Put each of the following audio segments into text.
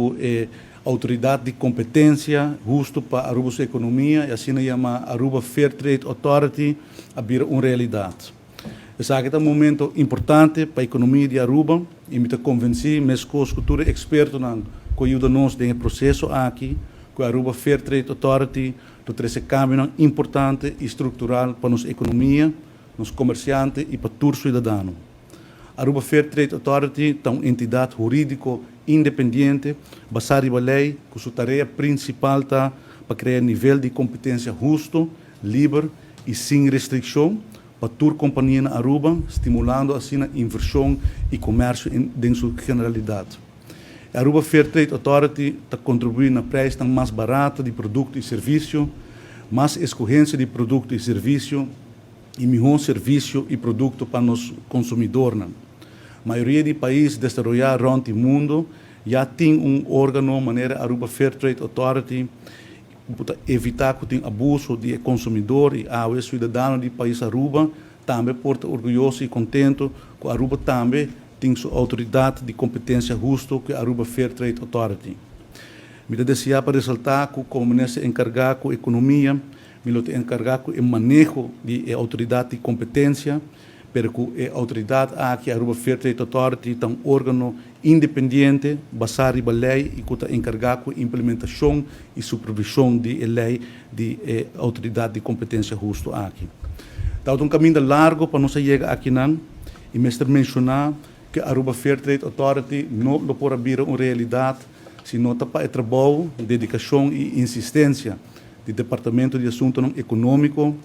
ku e Outoridat di Kompetensia Hustu pa Aruba su Ekonomia, e asina yama Aruba Fair Trade Authority, a bira un realidat. Esaki ta un momento importante pa ekonomia di Aruba i mi ta konvensí, meskos ku tur e ekspertonan ku a yuda nos den e proseso aki, ku e Aruba Fair Trade Authority lo trese kambionan importante i struktural pa nos ekonomia, nos komersiante i pa tur suidadano. Aruba Fair Trade Authority ta un entidat hurídiko independiente basá riba lei ku su tarea prinsipal ta pa krea nivel di kompetensia hustu, liber i sin restrikshon pa tur kompania na Aruba, stimulando asina invershon i komersio den su generalidat. E Aruba Fair Trade Authority ta kontribuí na preisnan mas barato di produkto i servisio, mas eskohensia di produkto i servisio, i mihó servisio i produkto pa nos konsumidornan. Mayoria di pais desaroyá rònt di mundu ya tin un órgano manera Aruba Fair Trade Authority ku ta evitá ku tin abuso di e konsumidor i awe suidadano di pais Aruba tambe por ta orguyoso i kontento ku Aruba tambe tin su outoridat di kompetensia husto ku e Aruba Fair Trade Authority. Mi ta deseá pa resaltá ku komo minister enkargá ku ekonomia Mi lo ta enkargá ku e maneho di e outoridat di kompetensia, pero ku e outoridat aki, Aruba Fair Trade Authority, ta un órgano independiente, basá riba lei i ku ta enkargá ku implementashon i supervishon di e lei di e outoridat di kompetensia hustu aki. Tabata un kaminda largu pa nos a yega akinan i mester menshoná ku Aruba Fair Trade Authority no lo por a bira un realidat si no ta pa e trabou, dedikashon i insistensia di Departamento di Asuntonan Economico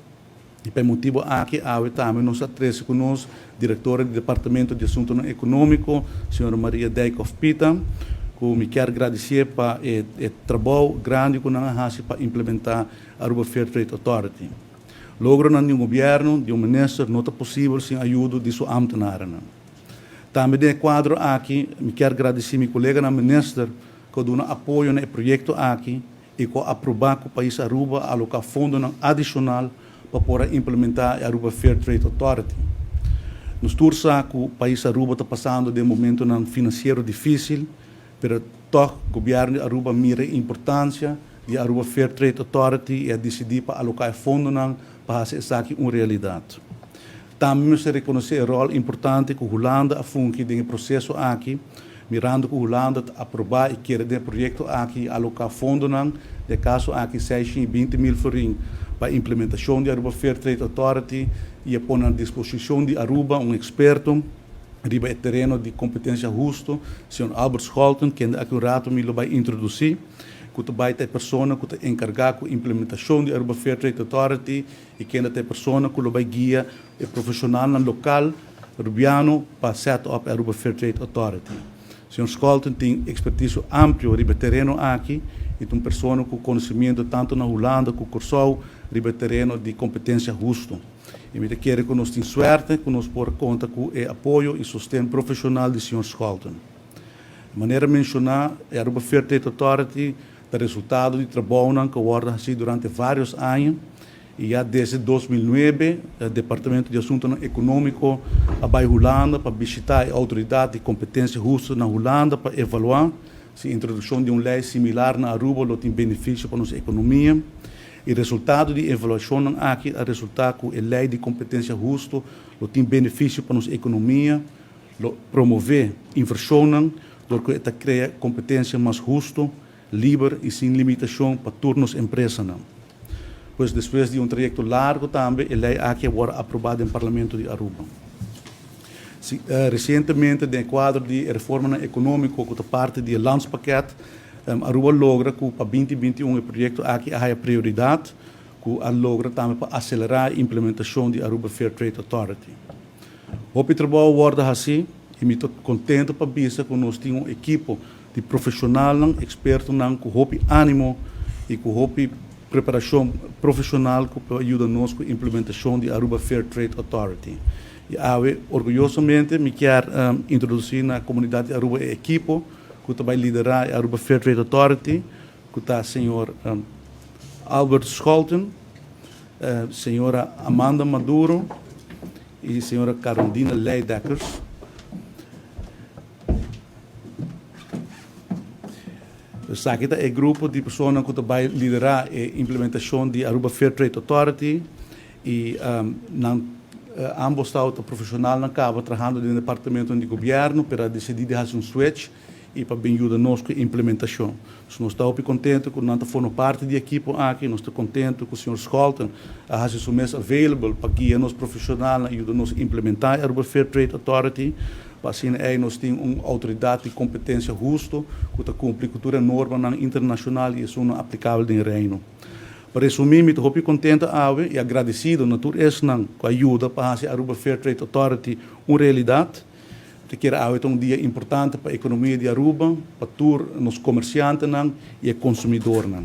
y pa e motibo aki awe tambe nos a trece cu nos Directora di Departamento di Asuntonan Economico, Señora Maria Dijkhoff Pita, cu mi kier gradicie pa e e trabou grandi cu nan a haci pa implementa Aruba Fair Trade Authority. Logronan di un gobierno, di un minister no ta posibel sin ayudo di su ambtenarennan. Tambe den e cuadro aki mi kier gradici mi coleganan minister cu a duna apoyo na e proyecto aki i ku a aprobá ku pais Aruba a aloká fondonan adishonal pa por a implementá e Aruba Fair Trade Authority. Nos tur sa ku pais Aruba ta pasando den momentonan finansiero difísil, pero tòg gobièrnu di Aruba a mira e importansia di Aruba Fair Trade Authority i a disidí pa aloká e fondonan pa hasi esaki un realidat. Tambe mester rekonosé e ròl importante ku Hulanda a fungi den e proseso aki, mirando ku Hulanda ta aprobá i kere den e proyekto aki i aloká fondonan, den e kaso aki 620 mil florin, pa implementashon di Aruba Fair Trade Authority i a pone na disposishon di Aruba un eksperto riba e tereno di kompetensia husto, señor Albert Scholten, kende aki un rato mi lo bai introdusí, ku ta bai ta e persona ku ta enkargá ku implementashon di Aruba Fair Trade Authority i kende ta e persona ku lo bai guia e profeshonalnan lokal Rubiano pa set up e Aruba Fair Trade Authority. Señor Scholten tin ekspertisio amplio riba e tereno aki i ta un persona ku konosimiento tantu na Hulanda ku Kòrsou riba e tereno di kompetensia hustu. I mi ta kere ku nos tin suerte ku nos por konta ku e apoyo i sosten profeshonal di señor Scholten. Manera menshoná, e Aruba Fair Trade Authority ta resultado di trabounan ku a wòrdu hasí durante vários aña i ya desde 2009 Departamento di Asuntonan Ekonómiko a bai Hulanda pa bishitá e outoridat di kompetensia hustu na Hulanda pa evaluá si introdukshon di un lei similar na Aruba lo tin benefisio pa nos ekonomia. E resultado di e evaluashonnan aki a resultá ku e lei di kompetensia hustu lo tin benefisio pa nos ekonomia, Lo promové invershonnan dor ku e ta krea kompetensia mas hustu, liber i sin limitashon pa tur nos empresanan. Pues despues di un trayekto largu tambe e lei aki a wòrdu aprobá den Parlamento di Aruba. Si, resientemente den e kuadro di e reformanan ekonómiko ku ta parti di e Landspakket, Aruba a logra ku pa 2021 e proyekto aki a haya prioridat ku a logra tambe pa aselerá e implementashon di Aruba Fair Trade Authority. Hopi trabou a wòrdu hasí i mi ta kontentu pa bisa ku nos tin un ekipo di profeshonalnan, ekspertonan ku hopi ánimo i ku hopi preparashon profeshonal ku por yuda nos ku implementashon di Aruba Fair Trade Authority. I awe orguyosamente mi kier introdusí na komunidat di Aruba e ekipo ku ta bai liderá e Aruba Fair Trade Authority ku ta señor Albert Scholten, Señora Amanda Maduro y señora Carondina Leidekkers. Esaki ta e grupo di persona cu ta bay lidera e implementacion di Aruba Fair Trade Authority y nan ambos ta profesionalnan caba trahando den departamento di gobierno, pero a dicidi di haci un switch y pa bin yuda nos cu implementacion. So nos ta contento cu nan ta forma parti di e ekipo aki, nos ta contento cu señor Scholten a haci su mes available pa guia nos profesional y yuda nos implementa Aruba Fair Trade Authority, pa asina ey nos tin un autoridad di competencia husto cu ta cumpli cu tur norma internacional y ta aplicabel den Reino. Pa resumi, mi ta contento awe y agradecido na tur esnan cu a yuda pa haci Aruba Fair Trade Authority un realidad. Ta kere awe un dia importante pa e economia di Aruba, pa tur nos comerciantenan y consumidornan.